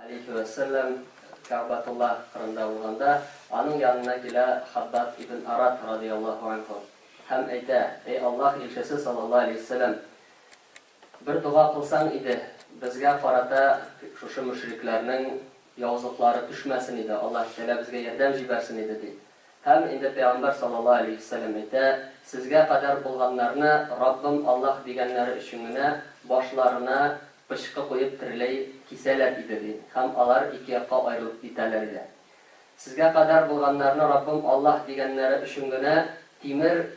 Алейһи вә сәлләм Кәгъбәтуллаһ кырында булганда, аның янына килә Хаббаб ибн Арат радыяллаһу анһу һәм әйтә, Әй Аллаһ илчесе саллаллаһу алейһи вә сәлләм, бер дога кылсаң иде, безгә карата шушы мөшрикләрнең явызлыклары төшмәсен иде, Аллаһ Тәгалә безгә ярдәм җибәрсен иде, ди. Һәм инде Пәйгамбәр саллаллаһу алейһи вә сәлләм әйтә, Сезгә кадәр булганнарны Раббым Аллаһ дигәннәре өчен генә башларына пычкы куеп тереләй кисәләр иде, ди, һәм алар ике якка аерылып китәләр иде. Сезгә кадәр булганнарны Раббым Аллаһ дигәннәре өчен генә тимер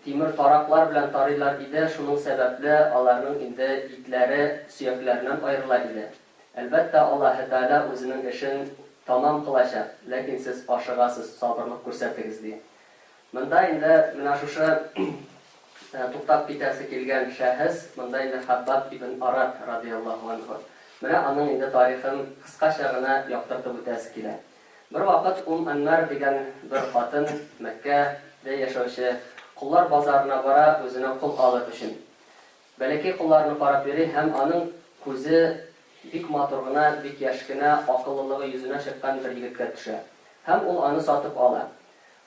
тимер тараклар белән тарыйлар иде, шуның сәбәпле аларның инде итләре сөякләреннән аерыла иде. Әлбәттә, Аллаһы Тәгалә Үзенең эшен тәмам кылачак, ләкин сез ашыгасыз, сабырлык күрсәтегез, ди. Монда инде менә шушы туктап китәсе килгән шәхес, монда инде Хаббаб ибн Арат радыяллаһу анһу. Менә аның инде тарихын кыскача гына яктыртып үтәсе килә. Бервакыт Ум Әнмәр дигән бер хатын, Мәккә дә яшәүче, коллар базарына бара, үзенә кол алыр өчен. Бәләкәй колларны карап йөри һәм аның күзе бик матур гына, бик яшь кенә, акыллылыгы йөзенә чыккан бер егеткә төшә. Һәм ул аны сатып ала.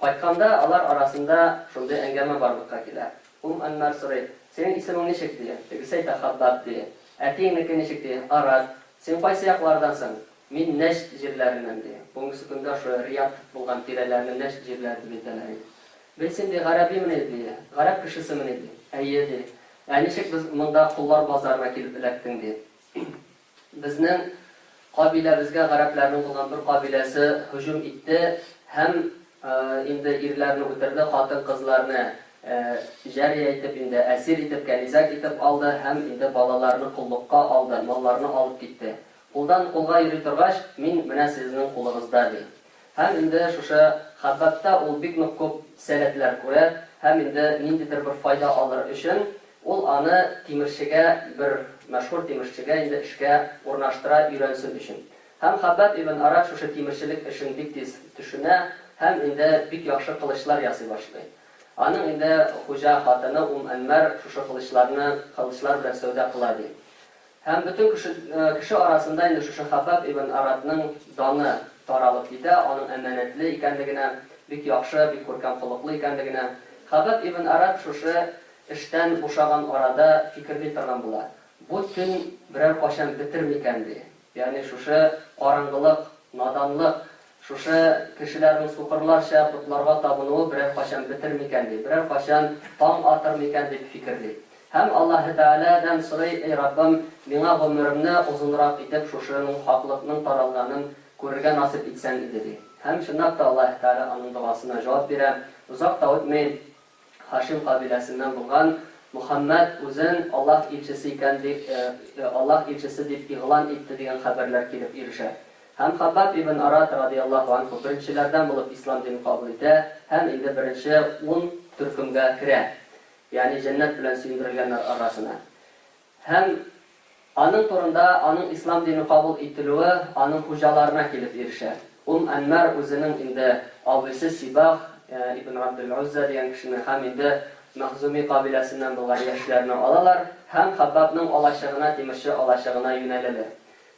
Кайтканда алар арасында шундый әңгәмә барлыкка килә. Ум Әнмәр сорый, Синең исемең ничек? ди. Тегесе әйтә, Хаббаб, ди. Әтиеңнеке ничек? ди. Арат. Син кайсы яклардансың? Мин Нәҗд җирләреннән, ди. Бүгенгесе көндә шул Рияд булган тирәләрне Нәҗд җирләре дип әйтәләр иде. Бей син, ди, гарәбимени, ди, гарәп кешесемени, ди. Әйе, ди. Ә ничек без монда коллар базарына килеп эләктең, ди. Безнең кабиләбезгә гарәпләрнең булган бер кабиләсе һөҗүм итте һәм инде ирләрне үтерде, хатын-кызларны җария итеп, инде әсир итеп, кәнизәк итеп алды һәм инде балаларны коллыкка алды, малларны алып китте. Кулдан кулга йөри торгач, мин менә сезнең кулыгызда, ди. Һәм инде шушы Хәббабта ул бик нык күп сәләтләр күрә һәм инде ниндидер бер файда алыр өчен ул аны тимерчегә, бер мәшһүр тимерчегә инде эшкә урнаштыра, өйрәнсен өчен. Һәм Хәббаб ибн Арат шушы тимерчелек эшен бик тиз төшенә һәм инде бик яхшы кылычлар ясый башлый. Аның инде хуҗа хатыны Ум Әнмәр шушы кылычларны, кылычлар белән сәүдә кыла, ди. Һәм бөтен кеше кеше арасында инде шушы Хаббаб ибн Аратның даны таралып китә, аның әманәтле икәнлегенә, бик яхшы, бик күркәм холыклы икәнлегенә. Хаббаб ибн Арат шушы эштән бушаган арада фикерли торган була, Бу төн берәр кайчан бетер микән, ди. Ягъни шушы караңгылык, наданлык, шушы кешеләрнең сукырларча потларга табынуы берәр кайчан бетер микән, ди, берәр кайчан таң атыр микән, дип фикерли. Һәм Аллаһы Тәгаләдән сорый, Әй Раббым, миңа гомеремне озынрак итеп шушының хаклыкның таралганын күрергә насыйп итсәң иде, ди. Һәм чынлап та Аллаһы Тәгалә аның догасына җавап бирә. Озак та үтми, Һашим кабиләсеннән булган Мөхәммәд үзен Аллаһ илчесе икән дип, Аллаһ илчесе дип игълан итте дигән хәбәрләр килеп ирешә. Һәм Хаббаб ибн Арат радыяллаһу анһу беренчеләрдән булып ислам динен кабул итә һәм инде беренче ун төркемгә керә. Ягъни җәннәт белән сөендерелгәннәр арасына. Һәм аның турында, аның ислам дине кабул ителүе аның хуҗаларына килеп ирешә. Ум Әнмәр үзенең инде абыйсы Сибаг ибн Габделгозза дигән кешене һәм инде Мәхзуми кабиләсеннән булган яшьләрне алалар һәм Хаббабның алачыгына, тимерче алачыгына юнәләләр.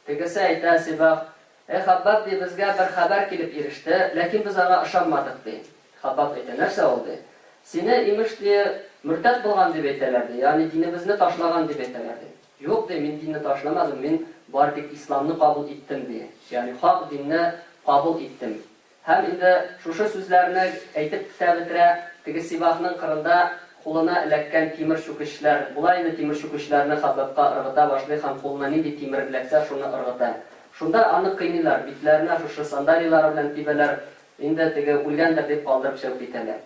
Тегесе әйтә, Сибаг, Әй Хаббаб, ди, безгә бер хәбәр килеп иреште, ләкин без аңа ышанмадык, ди. Хаббаб әйтә, Нәрсә ул, ди. Сине, имеш, ди, мөртәт булган дип әйтәләр, ди, ягъни динебезне ташлаган дип әйтәләр, ди. Юк, ди, мин динне ташламадым, мин бары тик исламны кабул иттем, ди, ягъни хак динне кабул иттем. Һәм инде шушы сүзләрне әйтеп тә бетерә, теге Сибахның кырында кулына эләккән тимер чүкечләр була инде, тимер чүкечләрне Хаббабка ыргыта башлый һәм кулына нинди тимер эләксә, шуны ыргыта. Шунда аны кыйныйлар, битләренә шушы сандалийлары белән тибәләр, инде теге үлгәндер дип калдырып чыгып китәләр.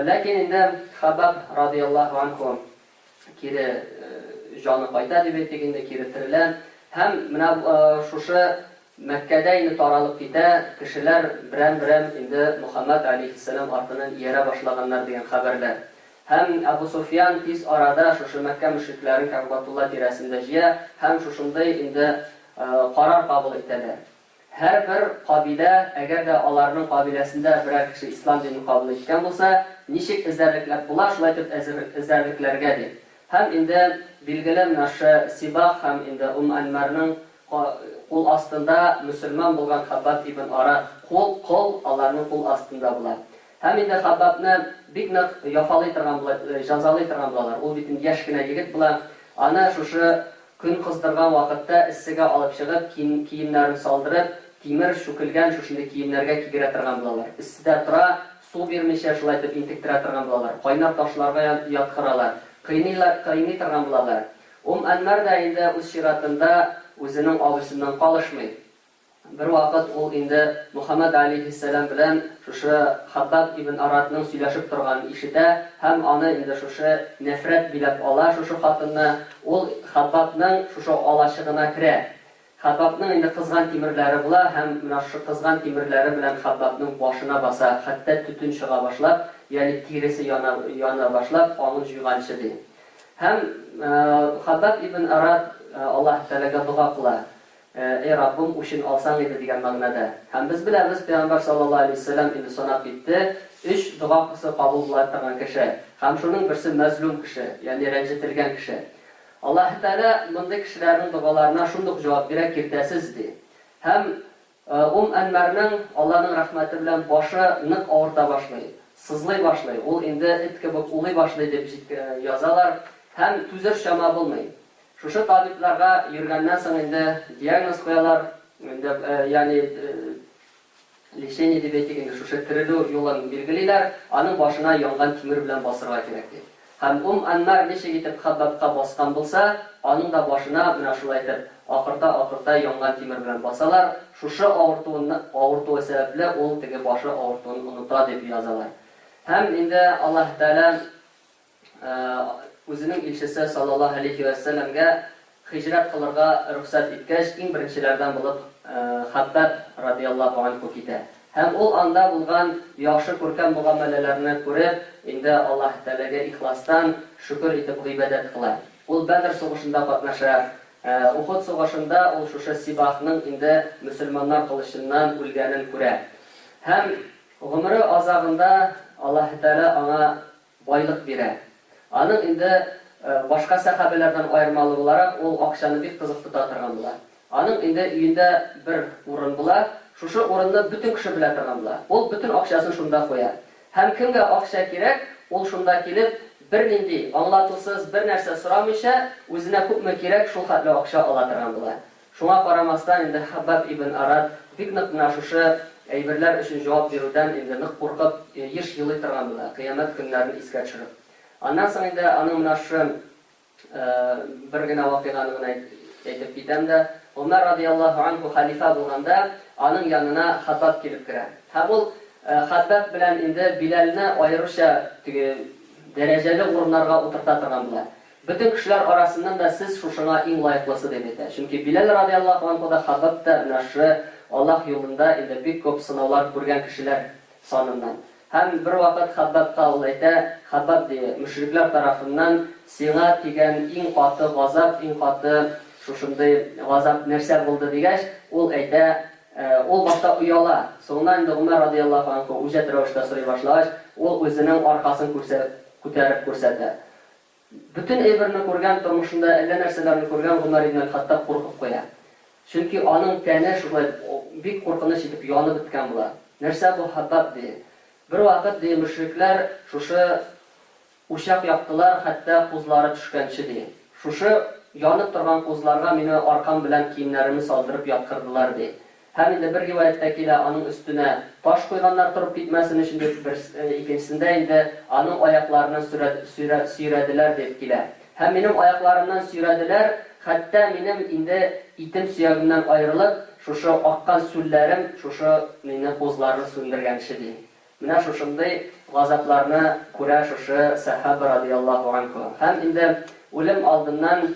Ләкин инде Хаббаб радыяллаһу анһу кире җаны кайта дип әйтик инде, кире терелә. Һәм менә шушы Мәккәдә инде таралып китә, кешеләр берәм-берәм инде Мөхәммәд галәйһиссәлам артыннан иярә башлаганнар дигән хәбәрләр. Һәм Әбу Суфьян тиз арада шушы Мәккә мөшрикләрен Кәгъбәтулла тирәсендә җыя һәм шушындый инде карар кабул итәләр. Һәрбер кабилә, әгәр дә аларның кабиләсендә берәр кеше ислам динен кабул иткән булса, ничек эзәрлекләп була, шулай итеп эзәрлекләргә, ди. Һәм инде, билгеле, менә шушы Сибах һәм инде Ум Әнмарның. кул астында мөселман булган Хаббаб ибн Арат, кул, кол, аларның кул астында була. Һәм инде Хаббабны бик нык яфалый торган була, җазалый торган булалар. Ул бит инде яшь кенә егет була. Аны шушы көн кыздырган вакытта эссегә алып чыгып, кием, киемнәрен салдырып, тимер чүкелгән шушындый киемнәргә кигерә торган булалар. Эсседә тора, су бирмичә шулай итеп интектерә торган булалар. Кайнар ташларга яткыралар. Кыйныйлар, кыйный торган булалар. Ум Әнмәр дә инде үз чиратында үзенең абыйсыннан калышмый. Бервакыт ул инде Мөхәммәд аләйһиссәлам белән шушы Хаббаб ибн Аратның сөйләшеп торганын ишетә һәм аны инде шушы нәфрәт биләп ала шушы хатынны, ул Хаббабның шушы алачыгына керә. Хаббабның инде кызган тимерләре була һәм менә шушы кызган тимерләре белән Хаббабның башына баса, хәтта төтен чыга башлап, ягъни тиресе яна, яна башлап, аңын җуйганчы, ди. Һәм Хаббаб ибн Арат Аллаһ Тәгаләгә дога кыла. Әй Раббым, үчен алсаң иде дигән мәгънәдә. Һәм без беләбез, Пәйгамбәр саллаллаһу алейһи ва сәлләм инде санап китте, өч догасы кабул була торган кеше. Һәм шуның берсе мәзлүм кеше, ягъни рәнҗетелгән кеше. Аллаһы Тәгалә мондый кешеләрнең догаларына шундук җавап бирә, киртәсез, ди. Һәм Ум Әнмәрнең, Алланың рәхмәте белән, башы нык авырта башлый, сызлый башлый, ул инде эт кебек улый башлый дип язалар, һәм түзер чама булмый. Шушы табибларга йөргәннән соң инде диагноз куялар, инде, ягъни лечение дип әйтик инде, шушы терелү юлын билгелиләр, аның башына янган тимер белән басырга кирәк дип. Һәм Ум Әнмар ничек итеп Хаббабка баскан булса, аның да башына менә шулай итеп акырта-акырта янган тимер белән басалар, шушы авыртуын авыртуы сәбәпле ул теге башы авыртуын оныта дип язалар. Һәм инде Аллаһ Тәгалә Үзенең илчесе саллаллаһу галәйһи вә сәлләмгә һиҗрәт кылырга рөхсәт иткәч, иң беренчеләрдән булып Хәббаб радыяллаһу анһу китә. Һәм ул анда булган яхшы күркәм мөгамәләләрне күреп, инде Аллаһ Тәгаләгә ихластан шөкер итеп гыйбадәт кыла. Ул Бәдр сугышында катнаша. Ухуд сугышында ул шушы Сибахның инде мөселманнар кылычыннан үлгәнен күрә. Һәм гомере азагында Аллаһ Тәгалә аңа байлык бирә. Аның инде башка сәхабәләрдән аермалы буларак, ул акчаны бик кызык тота торган була. Аның инде өендә бер урын була, шушы урынны бөтен кеше белә торган була. Ул бөтен акчасын шунда куя. Һәм кемгә акча кирәк, ул шунда килеп, бернинди аңлатусыз, бернәрсә сорамыйча, үзенә күпме кирәк, шул хәтле акча ала торган була. Шуңа карамастан, инде Хаббаб ибн Арат бик нык менә шушы әйберләр өчен җавап бирүдән инде нык куркып, еш елый торган була, кыямәт көннәрен искә төшереп. Аннан соң инде аның менә шушы бер генә вакыйганы гына әйтеп китәм дә, Гомәр радыяллаһу анһу хәлифә булганда, аның янына Хаббаб килеп керә. Һәм ул Хаббаб белән инде Биләлне аеруча теге дәрәҗәле урыннарга утырта торган була. Бөтен кешеләр арасыннан да сез шушыңа иң лаеклысы, дип әйтә. Чөнки Биләл радыяллаһу анһу да, Хаббаб та менә шушы Аллаһ юлында инде бик күп сынаулар күргән кешеләр саныннан. Һәм бервакыт Хаббабка ул әйтә, Хаббаб, ди, мөшрикләр тарафыннан сиңа тигән иң каты газап, иң каты шушындый газап нәрсә булды, дигәч, ул әйтә, ул башта ояла, соңыннан инде Гомәр радыяллаһу анһу үҗәт рәвештә сорый башлагач, ул үзенең аркасын күтәреп күрсәтә. Бөтен әйберне күргән, тормышында әллә нәрсәләрне күргән Гомәр ибн әл-Хаттаб куркып куя. Чөнки аның тәне шулай бик куркыныч итеп янып беткән була. Нәрсә бу, Хаттаб, ди. Бервакыт, ди, мөшрикләр шушы учак яктылар, хәтта кузлары төшкәнче, ди. Шушы янып торган кузларга мине аркам белән киемнәремне салдырып яткырдылар, ди. Һәм инде бер риваятьтә килә, аның өстенә таш куйганнар торып китмәсен өчен дип, бер, икенчесендә инде аның аякларыннан сөйрә, сөйрә, сөйрәделәр дип килә. Һәм минем аякларымнан сөйрәделәр, хәтта минем инде итем сөягемнән аерылып, шушы аккан сүлләрем шушы мине кузларны сүндергәнче, ди. Менә шушындый газапларны күрә шушы сәхабә радыяллаһу анһу. Һәм инде үлем алдыннан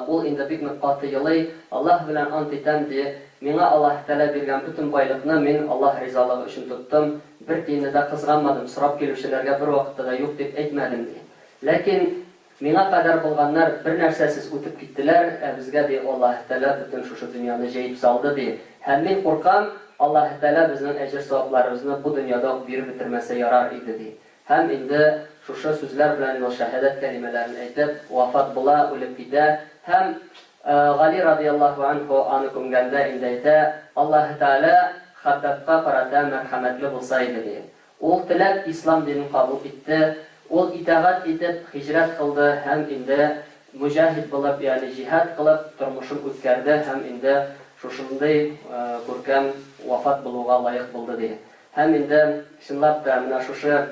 Ул инде бик нык каты елый, Аллаһ белән ант итәм, ди, миңа Аллаһ Тәгалә биргән бөтен байлыкны мин Аллаһ ризалыгы өчен тоттым, бер тиенне дә кызганмадым, сорап килүчеләргә бервакытта да юк дип әйтмәдем, ди. Ләкин миңа кадәр булганнар бернәрсәсез үтеп киттеләр, ә безгә, ди, Аллаһ Тәгалә бөтен шушы дөньяны җәеп салды, ди. Һәм мин куркам, Аллаһ Тәгалә безнең әҗер-савапларыбызны бу дөньяда ук биреп бетермәсә ярар иде, ди. Һәм инде шушы сүзләр белән ул шәһадәт кәлимәләрен әйтеп, вафат була, үлеп китә. Һәм Гали радыяллаһу анһу аны күмгәндә инде әйтә, Аллаһы Тәгалә Хәббабка карата мәрхәмәтле булса иде, ди. Ул теләп ислам динен кабул итте, ул итагать итеп һиҗрәт кылды һәм инде мөҗаһид булып, ягъни җиһад кылып тормышын үткәрде һәм инде шушындый күркәм вафат булуга лаек булды, ди. Һәм инде чынлап та менә шушы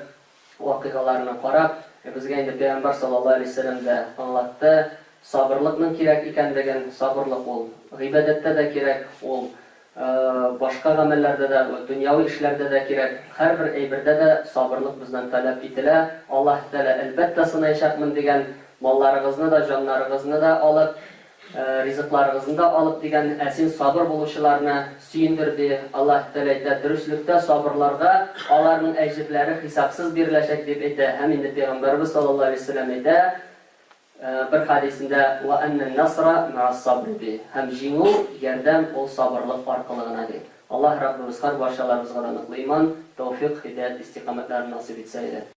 вакыйгаларны карап, безгә инде Пәйгамбәр саллаллаһу алейһи ва сәлләм дә аңлатты, сабырлыкның кирәк икәнлеген, сабырлык ул гыйбадәттә дә кирәк, ул башка гамәлләрдә дә, дөньяви эшләрдә дә кирәк, һәрбер әйбердә дә сабырлык бездән таләп ителә. Аллаһ Тәгалә, әлбәттә, сынаячакмын дигән, малларыгызны да, җаннарыгызны да алып, Ризыкларыгызны да алып дигән, ә син сабыр булучыларны сөендер, ди. Аллаһ Тәгалә әйтә, Дөреслектә сабырларга аларның әҗерләре хисапсыз биреләчәк, дип әйтә. Һәм инде Пәйгамбәребез саллаллаһу алейһи ва сәлләм әйтә, бер хәдисендә, Ва әннән насра мәас сабри, ди. Һәм җиңү, ярдәм ул сабырлык аркылы гына, ди. Аллаһ Раббыбыз һәрбарчаларыбызга да ныклы иман, тәүфыйк, һидаять, истикамәтләрен насыйп итсә иде.